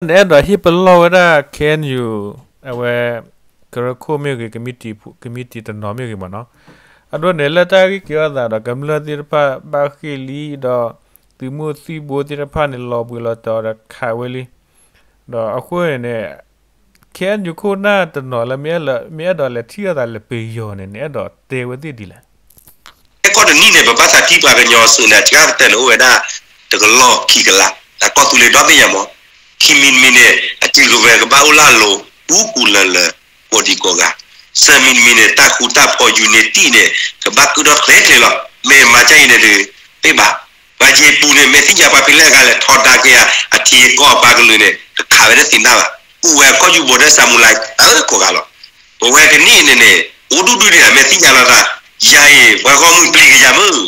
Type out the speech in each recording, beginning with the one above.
နအဲၣ်ဒိးဟ့ၣ်ပလီၢ်ဝဲဒၣ် ခ့ၣ်အဲၣ်ယူၣ် အဝဲ ကရၢခိၣ်မ့ၢ်ဂ့ၤ ကမံးတံာ်တနီၤမ့ၢ်ဂ့ၤမ့ၢ်နီၤ, အဒိန့ၣ် လၢတၢ်ဂ့ၢ်က့ၤအီၣ်သးဒီး ကမျၢၢ်သ့ၣ်တဖၣ်ဘၣ်ဃ့ၢ်လံဒီး သုးမုၢ်သံၣ်ဘိသ့ၣ်တဖၣ်န့ၣ် လီၤဘှံးလီၤတီၤဒီးခးဝဲလံ, ဒီးအဃိန့ၣ်န့ၣ် ခ့ၣ်အဲၣ်ယူၣ်ခိၣ်နၢ်တနီၤလၢ မ့ၢ်အဲၣ်ဒိးလဲၤထံၣ်အီၣ်သးလၢပယီၤန့ၣ် နအဲၣ်ဒိးတဲဝဲသ့ၣ်ဒ်လဲၣ်. ကီၢ်တနံၣ်န့ၣ် ပဘၣ်သးထံၣ်ပှၤကညီအစုန့ၣ် အစှၤကတၢၢ်န့ၣ် အိၣ်ဝဲဒၣ် တကလီၢ်ခံကလး, အကီၢ်သူလ့ၤဒီဘ့ၣ်ညါမး, ခံမံၤတမံၤန့ၣ် အစုကဝဲၤကဘၣ်အိၣ်လၢအလိၤ ပူၤပူၤလၢၤလၢၤ ကိးဒံကိးဂၤ, သၢမံၤတမံၤန့ၣ် တၢ်ဃူတၢ်ဖိး ယူၤန့ၣ်တံၢ်န့ၣ် ကဘၣ်ကုၣ်ထီၣ်ချ့ချ့လီၤ. မ့ၢ်မၤကၢ်အံၤန့ၣ်ဒုး တဘၣ်, ပှၤယ့ၢ်ပူၤန့ၣ် မ့ၢ်သ့ၣ်ညါပှၤဖဲလဲၣ်အဂၤလဲၣ် ထီဒါက့ၤအထံအကီၢ်အပှၤကလုာ်န့ၣ် တခးဝဲတသ့ၣ်ညါဘၣ်, အိၣ်ဝဲကီၢ်ယူၢ်ဘိးဒဲစၢမူၤလၢ် အၢကိးဂၤလီၤ. ပဝဲကနံၣ်န့ၣ်န့ၣ် အိၣ်ဒူၣ်ဒူၣ်ဒံး မ့ၢ်သ့ၣ်ညါလီၤသး, ယၤအံၤ ပှၤဂီၢ်မုၢ်ပျံၤကယၤမုၢ်,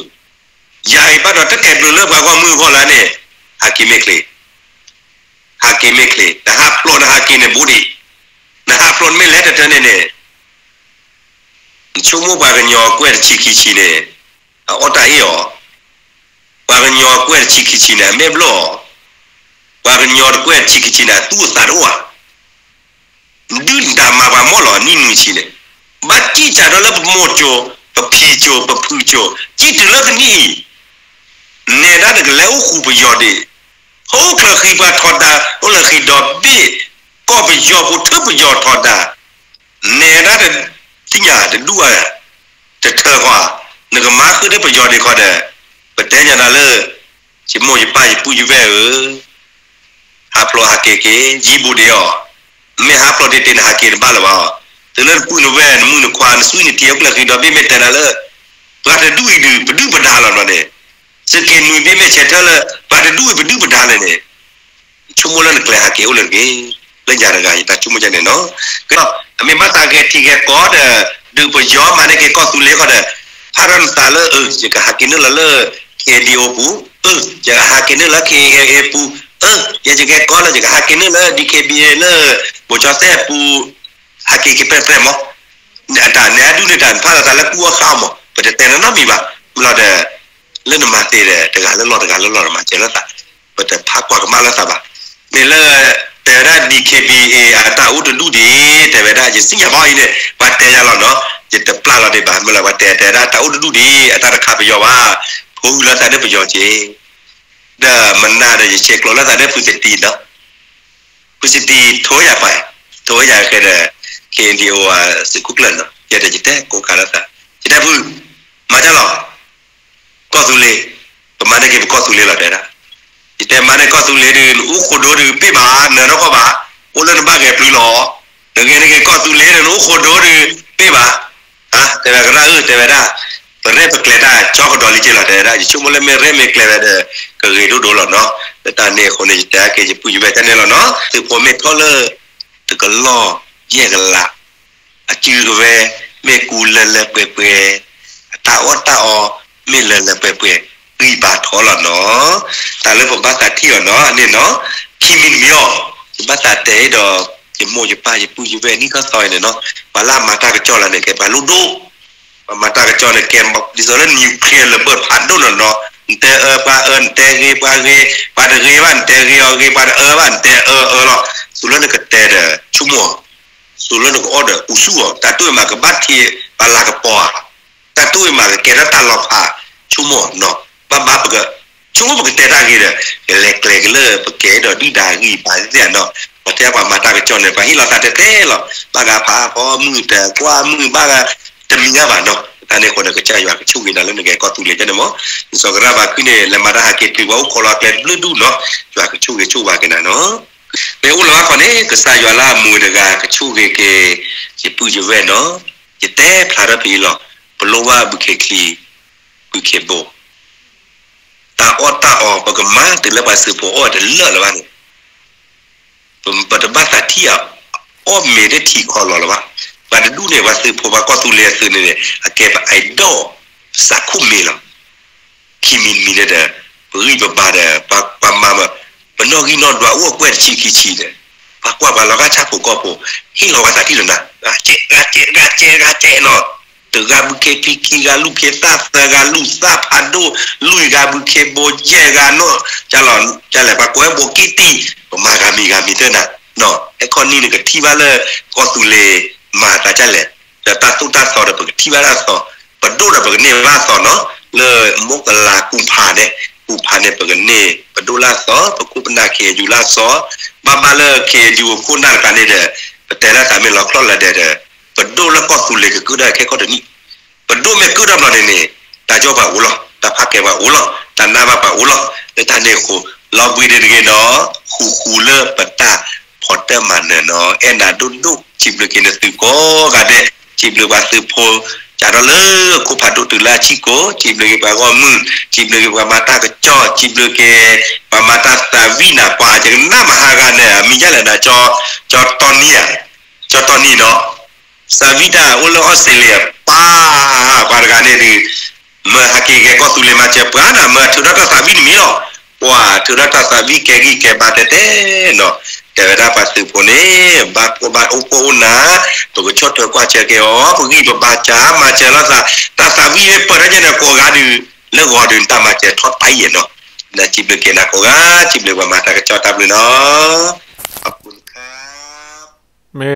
ယၤအံၤဘၣ်ဒီးတကဲဘျုးလၢပှၤဂီၢ်မုၢ်အဂီၢ်လၢန့ၣ်, ဟးက့ၤမ့ၢ်ချ့ ဟးက့ၤမ့ၢ်ချ့, နဟးဖျိးနဟးက့ၤန့ၣ်ဘူးဒံး, နဟးဖျိးနမ့ၢ်လဲၤတတၢၢ်န့ၣ်န့ၣ်, နဆိကမိၣ်ပှၤကညီကွဲၢ်တဆံခံဆံန့ၣ်, အအီၣ်တၢ်အ့ၣ်အီၤ, ပှၤကညီကွဲၢ်တဆံခံဆံန့ၣ် အမဲာ်ဘျီၣ်အီၤ, ပှၤကညီတကွဲၢ်တဆံခံဆံန့ၣ် အသူၣ်အသးတအိၣ်ဧါ ဒုၣ်ဒါမၤပှၤမီၢ်လီၤနံၣ်နွံဆံန့ၣ်, ဘၣ်စံၣ်စၢ်ဒီးလၢပမိၢ်ကၠိ, ပဖံကၠိ, ပဖုကၠိ, စံၣ်တုၤလၢကနံၣ်အံၤ, နဲဒၣ်နကလဲၤအိၣ်ဃူပယီၤဒံး, အိၣ်ချၢဃံပှၤထီဒါ, အိၣ်လၢဃံဒီဘ့ၣ်, ကီၢ်ပယီၤဖိထၢပယီၤထီဒါ, နဲဒၣ်တသ့ၣ်ညါတဒူၣ်ဧါ, တထၢဃီဧါ, နကမၤဃုာ်ဒီးပယီၤဒံးခီဒီး, ပတဲညါနၤလၢ ယမိၢ်ယပၢ်ယပုၢ်ယဝဲၢ်ဧၢ, ဟးဖျိးဟးက့ၤက့ၤ ယံၤဘူးဒံးအီၤ, မ့ၢ်ဟးဖျိးတ့ၢ်တ့ၢ်န့ၣ် ဟးက့ၤတဘၣ်လၢၤဘၣ်အီၤ, တုၤလၢနပုၢ်နဝဲၢ်နမုၣ်နခွါနသွံနထံအိၣ်ကျၢၢ်ဃံဒီဘ့ၣ်မ့ၢ်တဲနၤလၢ, ပှၤတဒူၣ်အံၤဒုး ပဒုၣ်ပဒါလီၤနီၤန့ၣ်, စက့နွံဘ့ၣ်မ့ၢ်ဆဲးထၢလၢ ပှၤတဒူၣ်အံၤပဒုၣ်ပဒါလဲၣ်န့ၣ်, ဆိကမိၣ်လၢနကျဲဟးက့ၤအိၣ်လၢတဂ့ၤ, လၢယၤတဂၤယတၢ်ဆိကမိၣ်ဒ်န့ၣ်နီၤ, အမ့ၢ်ဘၣ်သးဂဲၤထံဂဲၤကီၢ်ဒီး, ဒုးပယီၤမၤန့ၢ်က့ၤကီၢ်သူလ့ၤဃီဒီး, ဖးထီၣ်နသးလၢ ယကဟးက့ၤနုာ်လီၤလၢ ခ့ၣ်အဲၣ်ယူၣ်ပူၤ, ယကဟးက့ၤနုာ်လၢ ခ့ၣ်အဲၣ်ယူၣ်ပူၤ, ယကဟဲကီၢ်လၢ ယကဟးက့ၤနုာ်လၢ ဒံၣ်ခ့ၣ်ဘံၣ်အ့ၣ် လၢ ဘိၣ်ကၠီၣ်သဲၣ်ပူၤ, ဟးက့ၤက့ၤပြဲၣ်ပြဲၣ်မး, အတၢ်နဲအဒူၣ်န့ၣ်တၢ်ဖးလီၤသးလၢကူအီၣ်ဃာ်အီၣ်မး ပတတဲနီတမံၤဘၣ်, မ့ၢ်လီၤဒီး လၢနမၤသ့ဒီး တဂၤလၢလီၢ်တဂၤလၢလီၢ် နမၤစၢၤလိာ်သး, ပတဖးကွၢ်ကမၣ်လိာ်သးဘၣ်, မ့ၢ်လၢ တဲဝဲဒၣ် ဒံၣ်ခ့ၣ်ဘံၣ်အ့ၣ် အတၢ်အိၣ်တဒူၣ်ဒံး တဲဝဲဒၣ် ယစံၣ်ညီၣ်ဘီအံၤန့ၣ် ပှၤတဲယၤလီၤနီၤ, ယတပျၢ်လီၤဒံးဘၣ် မ့ၢ်လၢပှၤတဲ တဲဝဲဒၣ်တၢ်အိၣ်တဒူၣ်ဒံး အတၢ်တခးပယီၤဘၣ်, ဖိအုၣ်လီၤသးဒီးပယီၤက့ၤ, ဒီးမနၤဒီးယဆဲးကျိးလိာ်သးဒီးဖုစတံနီၤ ဖုစတံထိယၤပၢ်, ထိယၤဃဲဒီး ခ့ၣ်အဲၣ်ယူၣ်ပူၤ သုးခိၣ်ကျၢၢ်နီၤ, ယဲဒီးယတဲကိးခါလိာ်သး, ယတဲဖု, မၤတၢ်လီၤ, ကီၢ်သူလ့ၤ, ပမၤန့ၢ်က့ၤပကီၢ်သူလ့ၤလီၤတဲဒၣ်, ယတဲမၤန့ၢ်ကီၢ်သူလ့ၤဒီး နအိၣ်ဃိဒိဒီးပ့ၢ်ဘၣ် နၢၤထီၣ်ကီၢ်ဘၣ်, အိၣ်လၢနဘၣ်ဂဲၤပျုၤလီၤ, နဂဲၤန့ၢ်က့ၤကီၢ်သူလ့ၤဒီး နအိၣ်ဃိဒိဒီးပ့ၢ်ဘၣ်, တဲဝဲကရၣ်အၢ တဲဝဲဒၣ်, ပရဲၣ်ပကျဲၤတၢ်ကၠီကဒီးလံက့ၤလီၤတဲဝဲဒၣ်, ယဆိကမိၣ်လၢမ့ၢ်ရဲၣ်မ့ၢ်ကျဲၤဝဲဒီး ကဂ့ၤဒိၣ်ဒိၣ်လီၤနီၤ, လၢတၢ်န့ၣ်အဃိန့ၣ် ယတဲက့ၤယပုၢ်ယဝဲၢ်တၢ်န့ၣ်လီၤနီၤ, သုးဖိမ့ၢ်ထီၣ်လၢ တကလီၢ်ယဲၢ်ကလး အစုကဝဲၤ မ့ၢ်ကူလၢလၢပှဲၤပှဲၤ, အတၢ်အီၣ်တၢ်အီ မ့ၢ်လၢလၢပှဲၤပှဲၤ ဂံၢ်ဘါထီလီၤနီၤ, တၢ်လၢပဘၣ်သးထံၣ်အီၤနီၤန့ၣ်နီၤ, ခံမံၤတမံၤအီၤ, ယဘၣ်သးတဲအံၤဒီး ယမိၢ်ယပၢ်ယပုၢ်ယဝဲၢ်နံၣ်ထီၣ်သီအံၤန့ၣ်နီၤ, ပှၤလၢအမၤတၢ်ကစီၣ်လၢန့ၣ် ကဲပှၤလိၣ်ဒိၣ် ပှၤမၤတၢ်ကစီၣ်န့ၣ် ကဲဒ်သိးလၢ nuclear လၢဘၢၣ်ဖးဒိၣ်နီၤနီၤ, နတဲအၢပှၤအၢ နတဲဂ့ၤပှၤဂ့ၤ, ပှၤတဂ့ၤဘၣ်နတဲဂ့ၤအီၤဂ့ၤ, ပှၤတအၢဘၣ်နတဲအၢအၢလီၤ, သူလၢနကတဲဒီး ဆိကမိၣ်အီၤ, သူလၢနကအီၣ်ဒီး အူဆူၣ်အီၤ, တၢ်တိၢ်အံၤမးကဘၣ်ထံးပှၤလၤကပီၤဧါ, တၢ်တိၢ်အံၤမးကကဲထီၣ်တၢ်လီၤဖး, ဆိကမိၣ်နီၤ, ဘၣ်ဘၣ်ပက ဆိကမိၣ်ပကတဲတၢ်ဂ့ၤဒီး ကလဲၤကျဲၤက့ၤလၢပကဲဒီးဒုၣ်ဒါဂံၢ်ဘါသ့ၣ်နီၤ, ပှၤတဲပှၤမၤတၢ်ကစီၣ်န့ၣ် ပှၤဟ့ၣ်လီၤသးတဲတဲလီၤ, ဘၣ်ဂၤဖးဖီမုၢ်တကွၢ်မုၢ်ဘၣ်ဂၤ တမံၤညါဘၣ်နီၤ, တၢ်န့ၣ်အဃိန့ၣ် ကစၢ်ယွၤကဆိၣ်ဂ့ၤနၤလၢနကဲကီၢ်သူလ့ၤကန့ၣ်မး, နစီၤကရၣ်ဘၣ်ခုန့ၣ် လဲၤမၤတၢ်ဟးက့ၤတုၤပှၤအိၣ်ခိးလီၤကျဲဘျုးဒူၣ်နီၤ, ယွၤကဆိၣ်ဂ့ၤဆိၣ်ဝါက့ၤနၤနီၤ, မ့ၢ်အိၣ်လီၤဘၣ်ခီန့ၣ် ကစၢ်ယွၤလၢအမူတဂၤကဆိၣ်ဂ့ၤက့ၤ ယပုၢ်ယဝဲၢ်နီၤ, ယတဲဖျါထီၣ်ဖဲအံၤလီၤ, ပလိၣ်ဘၣ်ဘုခ့ချံ, ဘုခ့ဘိ တၢ်အီၣ်တၢ်အီ ပကမၤတုၤလၢပှၤသုးဖိအီၣ်တလၢာ်လၢၤဘၣ်န့ၣ်, ပတဘၣ်သးထံၣ်အီၤ, အီၣ်မ့ၤတထံၣ်ခီလီၤလၢၤဘၣ်, ပှၤတဒူၣ်န့ၣ် ပှၤသုးဖိပှၤကီၢ်သူလ့ၤအသုးန့ၣ်န့ၣ် အကဲပအဲၣ်ဒိး ပသးခိၣ်မ့ၤလီၤ, ခံမံၤတမံၤန့ၣ်ဒီး ပဂံၢ်ပဘါဒီး ပှၤမၤ ပနီၣ်ဂံၢ်နီၣ်ဒွးအိၣ်အကွဲၢ်တဆံခံဆံဒီး ပှၤကွၢ်ပှၤလီၤဂာ်ဆၣ်ဖိကီၢ်ဖိ ဟ့ၣ်လီၤဝဲသးထံၣ်လီၤနၤ, ဂၤကဲးဂၤကဲးဂၤကဲးနီၤ, တဂၤဘုခ့ခံ ခံဂၤလူၢ်ခ့သၣ် သၢဂၤလူၢ်သၣ်ဖးဒိၣ် လွံၢ်ဂၤဘုခ့ဘိ ယဲၢ်ဂၤနီၣ် ကလဲၣ် ပှၤကိးဝဲဘိကံၢ်တံၢ် ပမၤဂၤမံၤဂၤမံၤတၢ်နၤ ဟဲခီနံၣ်န့ၣ် ကထံၣ်ဘၣ်လၢ ကီၢ်သူလ့ၤမၤသးဒ်လဲၣ်, ဒီးတၢ်သိၣ်တၢ်သီဒီး ပကထံၣ်ဘၣ်တၢ်သီ, ပဒိၣ်ဒီးပကန့ၢ်ဘၣ်သီနီၤ, လၢမကလၤကူၤဖးန့ၣ်, ကူၤဖးန့ၣ် ပကန့ၢ်ပဒိၣ်လၢသီ, ပခိၣ်ပနၢ် ခ့ၣ်အဲၣ်ယူၣ် လၢသီ, ဘၣ်ဘၣ်လၢ ခ့ၣ်အဲၣ်ယူၣ် အခိၣ်နၢ်တကးန့ၣ်ဒီး ပတဲလၢတၢ်မ့ၢ်လီၤချီၣ်လၢဒဲးဒီး ပဒိၣ်လၢကီၢ်သူလ့ၤကကုၢ်ထီၣ်ခဲကီၢ်တနံၣ်, ပဒိၣ်မ့ၢ်ကုၢ်ထီၣ်ဘျီန့ၣ်န့ၣ် တၢ်ကၠီပှၤအိၣ်လီၤ, တၢ်ဖးကဲပှၤအိၣ်လီၤ, လၢတၢ်န့ၣ်အဃိ လီၤဘှံးဒ်တဂ့ၤဒီး ဃူဃူလၢပတၢ်ဖီၣ်တၢၣ်မၤနၢၤနီၤ, အဲၣ်နၤဒိၣ်ဒိၣ်, စံးဘျုးက့ၤနသုကိးဂၤဒဲး, စံးဘျုးပှၤသုးဖိ စးထီၣ်လၢခိၣ်ဖးဒိၣ်တုၤလၢအဆံးကိး, စံးဘျုးက့ၤပှၤဂီၢ်မုၢ်, စံးဘျုးက့ၤပှၤမၤတၢ်ကစီၣ်, စံးဘျုးက့ၤ ပှၤမၤတၢ်သးဝံၣ်နၤ ပှၤကနၣ်မဟါဂၤန့ၣ် အမံၤဒ်လဲၣ်နၤ, ကၠီတီနံၤဧါ, ကၠီတီနံၤနီၤ သးဝံၣ်တၢ်အိၣ်လၢအီစထြ့လယါ ပၢ်, ပှၤတဂၤန့ၣ်ဒုး မၢဟးက့ၤဂဲၤကီၢ်သူလ့ၤမၤစၢၤပှၤနၤ, မၢထုးထီၣ်တၢ်သးဝံၣ်တမံၤလီၤ, ပှၤထုးထီၣ်တၢ်သးဝံၣ်ကဲဂံၢ်ကဲဘါတဲတဲနီၤ, တဲဝဲဒၣ်ပှၤသုးဖိန့ၣ် ဘၣ်ဖှီၣ်ဘၣ်အိၣ်ဖှီၣ်အိၣ်နၤ, ပကဆီၣ်ထွဲကွၢ်ဆၢက့ၤအီၤ, ပဂံၢ်ပဘါစၢၤ မၤစၢၤလိာ်သး, တၢ်သးဝံၣ်မ့ၢ်ပၢၢ်ထီၣ်ကဲန့ၣ် ကိးဂၤဒုး လၢဂီၤဒုးတၢ်မၤစၢၤထီၣ်တၢ်အံၤနီၤ, ဒီးစံးဘျုးက့ၤနၤကိးဂၤ, စံးဘျုးပှၤမၤတၢ်ကစီၣ်တၢ်ဘျုးနီၤ.